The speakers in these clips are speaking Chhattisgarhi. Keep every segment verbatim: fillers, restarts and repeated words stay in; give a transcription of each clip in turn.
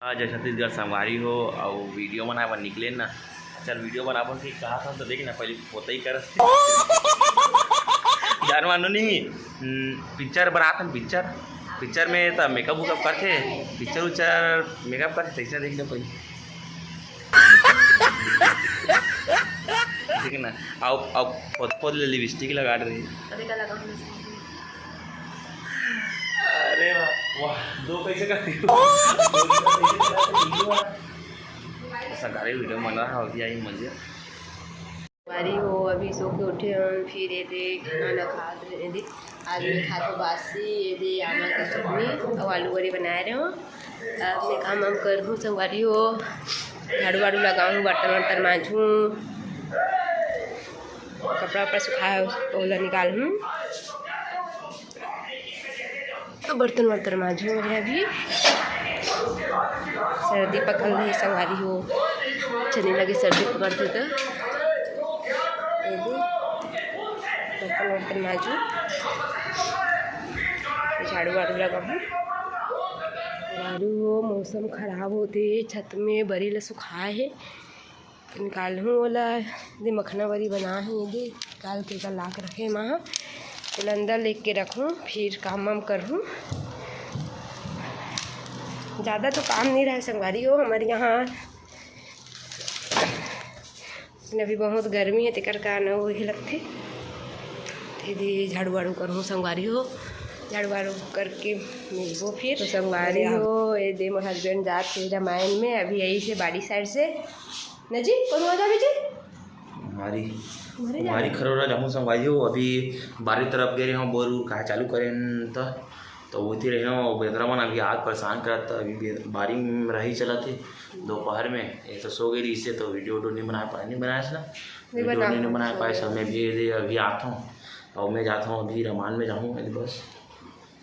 हाँ, जय छत्तीसगढ़ संगवारी हो, अउ वीडियो बनाए बर निकले ना। चल, वीडियो बनाबो कि कहा था तो देख ना, पहले पोतई कर। जान मानो नहीं, हम्म, पिक्चर बनात हन, पिक्चर, पिक्चर में त मेकअप उकअप करथे, पिक्चर उच्चर मेकअप करथे, तैसे देख ले पहले। ठीक है ना, आओ, आओ, पोत पोत ले लिपस्टिक लगा रही। अरे का लगा? अरे वाह, वाह, दो पैसे का। सरकारी वीडियो बन रहा है, अभी आई मजे। बारी हो, अभी सो के उठे हन, फिर ये दे खाना ना खात रहे दे। आज मैं खातो बासी, ये दे आमा के चटनी और आलू बड़ी बनाए रहे हो। अब मैं काम वाम कर दूँ, संगवारी हो, झाड़ू वाड़ू लगाऊँ, बर्तन वर्तन मांजूँ, कपड़ा वपड़ा सुखाए, ओला निकालूँ। तो बर्तन वर्तन मांजूँ मैं अभी। सर्दी पकड़ ले संगवारी हो, चने लगे सर्दी पकड़थे तो ये दे, बर्तन वर्तन मांजूँ, झाड़ू वाड़ू लगाऊँ। झाड़ू हो, मौसम खराब होते, छत में बरी ला सुखाए हे। निकालहूँ ओला, दे मखना बरी बना हे, दे निकाल के एकर ला के रखे माँ, ओला अंदर लेके रखूँ, फिर काम वाम करहूँ। ज़्यादा तो काम नहीं रहे संगवारी हो हमारे यहाँ, लेकिन अभी बहुत गर्मी है, तेकर कारण वही लगथे। दीदी झाड़ू वाड़ू करहूँ संगवारी हो, झाड़ू वाड़ू करके मिलबो फिर। तो संगवारी हो, ये दे मोर हस्बैंड जात हे रामायण में, अभी यही से बाड़ी साइड से न जी, कौन हो जावे जी? हमारी, हमारी हमारी जावे। खरोरा जामू संगवारी हो, अभी बारी तरफ गए रहे हो, बोर उर कहा चालू करें त, तो वो थी रहे हो, बेंदरा मन अभी आग परेशान करत, अभी बे-, बारी में रही चलत हे दोपहर में, ये तो सो गई रही से, तो वीडियो उडियो नहीं बना पाए, नहीं बनाए ना, नहीं वीडियो बना नहीं, नहीं पाए। बना पाए, समय भी ये दे, अभी आता हूँ, और मैं जाता हूँ, अभी रमान में जाऊँ, बस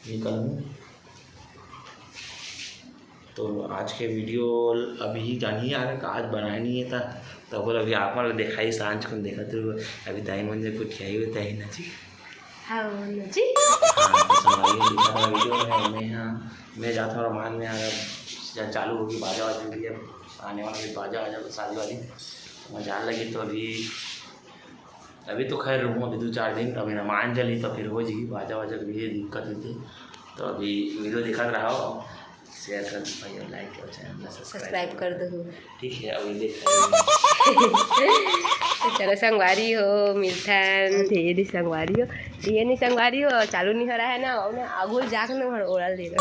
निकलूँ। तो आज के वीडियो अभी जानी यार, आज बनाए नहीं है था, तो बोल अभी आप मन ल दिखाई, सांझ को देखत रहो, अभी दाई मन जे कुछ यही होता है ना जी। हाँ, ना जी। हाँ, तो संगवारी हो, दिखा था वीडियो में, मैं, हाँ, मैं जाता हूँ रमान में यार, अब जब चालू होगी बाजा वाजा भी, अब आने वाला भी बाजा वाजा, शादी वाली, तो मैं जान लगी, तो अभी अभी तो खैर रहूँ, अभी दो चार दिन, अभी रामायण चली तो फिर हो जाएगी, बाजा वाजा के भी ये दिक्कत होती। तो अभी वीडियो देखत रहो, शेयर कर दो भाई, और लाइक और चैनल ला सब्सक्राइब सब्सक्राइब कर दो। ठीक है, अभी देख तो चलो संगवारी हो, मिलथन। ये नहीं संगवारी हो, ये नहीं संगवारी हो, चालू नहीं हो रहा है ना, और ना आगू जाके ना ओढ़ल दे रहा।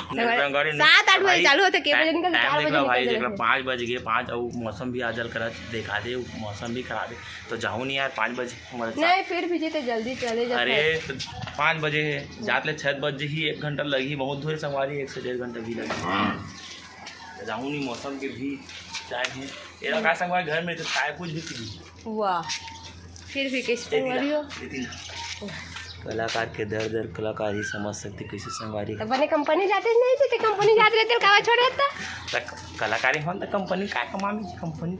संगवारी, संगवारी नहीं, सात आठ बजे भाई, चालू होते, के बजे टाइम, निकलते? टाइम चार देख बजे लो भाई, निकलते। देख लो, पाँच बज गए, पाँच, और मौसम भी आजकल खराब, देखा दे, मौसम भी खराब है, तो जाहूँ नहीं यार, पाँच बजे। नहीं, फिर भी जीते जल्दी चले जाते अरे, हैं। तो पाँच बजे है, जात ले छः बजे ही एक घंटा लगी, बहुत दूर है संगवारी, एक से डेढ़ घंटा भी लगी। तो जाहूँ नहीं, मौसम के भी टाइम है। ये रखा संगवारी घर में तो चाय कुछ भी पी ली। वाह, फिर भी कैसे संगवारी हो? कलाकार के दर्द, दर्द कलाकार ही समझ सकते, कैसे संगवारी। तो बने कंपनी जाते नहीं थे, कंपनी जाते रहते, कावा छोड़ देता। तो कलाकारी हो तो कंपनी का कमा भी कंपनी।